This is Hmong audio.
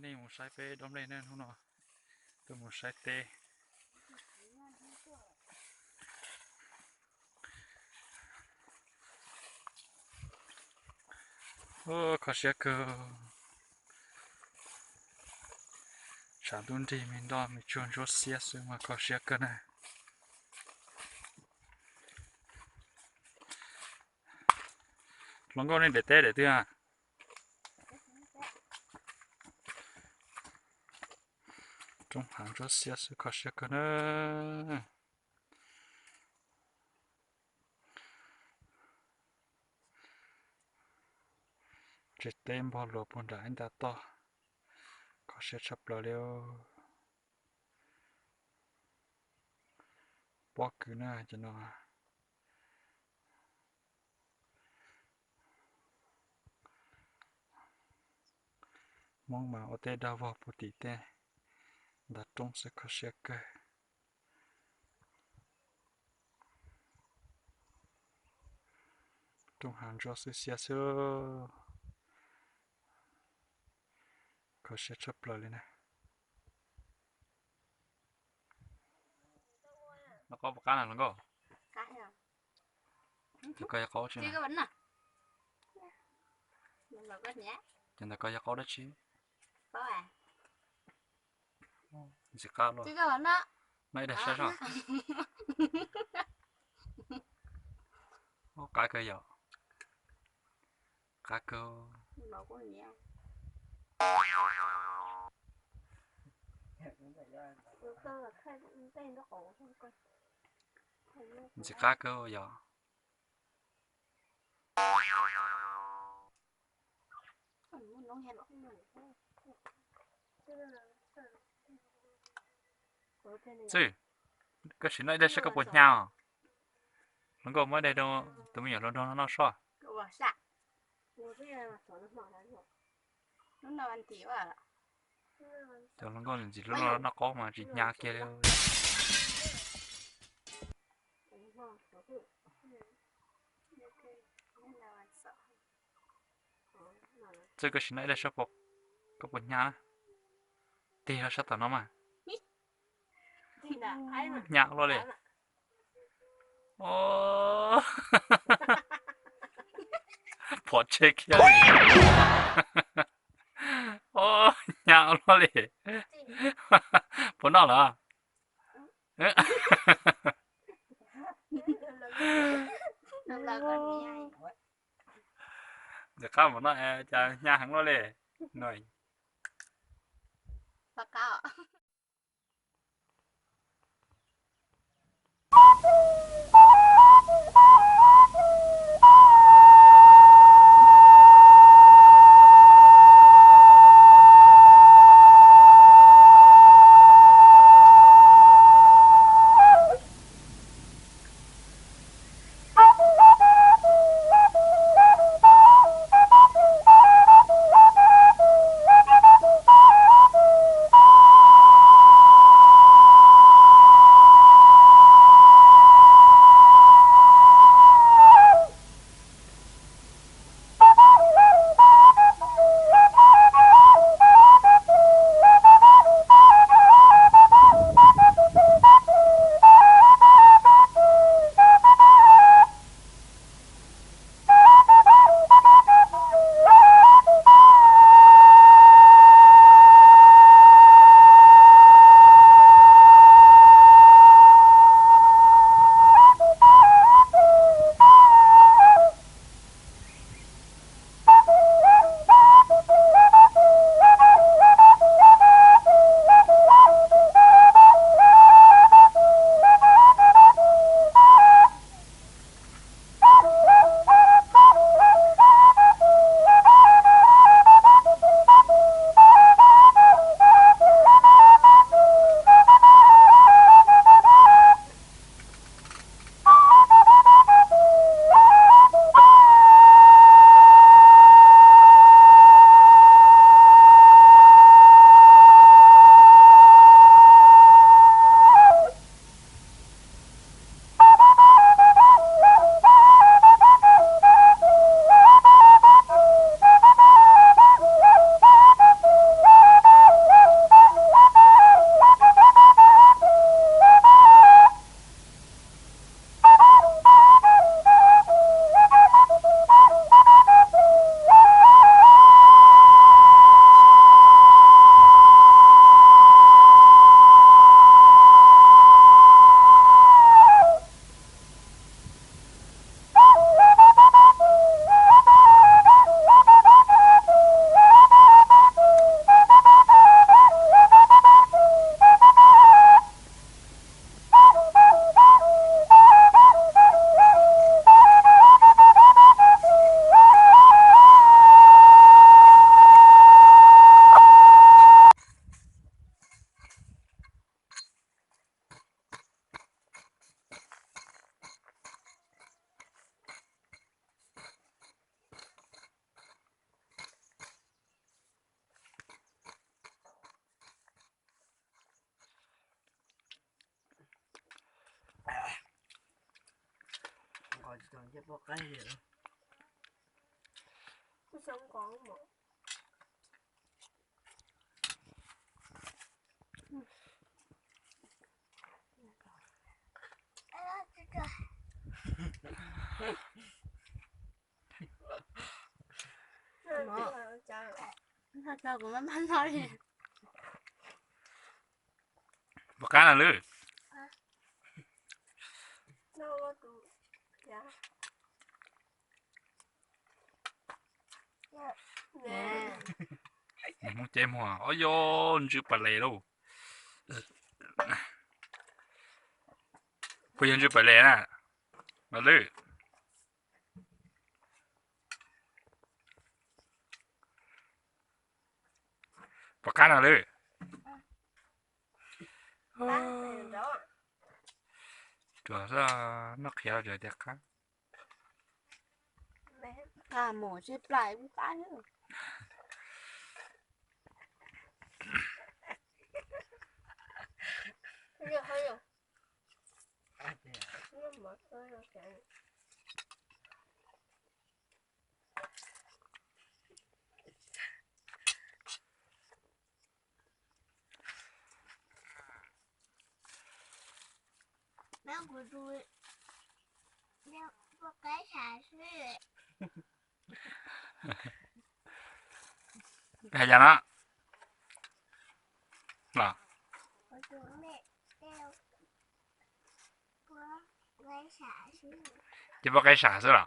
Nej mus saib peb dob nplej na hnub no, tuaj mus saib teb. Kho siab kawg. Tshav ntuj nrig me nroj me tsuag ntsuab xiab xwb mas kho siab kawg na. Hluas nkauj nej daim teb daim twg a? Roob hav ntsuab xiab xwb kho siab kawg na. Tsev teb npog luas puag nram ib nta toj, kho siab tshaj plaws li. Pob kws na cov no. Hmoob mas ua teb dag vog puag tim tej ntav roob xwb kho siab kawg. Roob hav ntsuab xwb xiab xwb. Kho siab tshaj plaws li na. Noj qaub puas qab na hluas nkauj? Ces koj yog qaub tsi? Ces ntawm koj yog qaub dab tsi? Ntxim qab luaj. Noj ib daig saib soj. Qaub kawg yom. Qab kawg. Ntxim qab kawg yom. Txwj, koj sim noj ib daig saib koj puas hnyav os. Hluas nkauj muab ib daig rau tus me nyuam hluas nraug no noj soj. Cov hluas nkauj ntxim hlub noj qaub mas tsis hnyav kiag li. Txwj, koj sim noj ib daig saib koj puas hnyav na. Tig los sab tom no mas. Hnyav luaj li. Phom tseg kiag li. Hnyav luaj li. Puas noj lawm? Ntxim qab mus noj es cas hnyav heev luaj li. Puas qab na lwm? Hmoob ceb muag, o yog ntsw pas les lauj. Puas yog ntsw pas les na? Los lwm. Puas qab no lwm? Tsuas noj qhiav los tias qab. Qab mus sib plai ub qab. Hais cas no los? Ces poj qaib sam xwb los?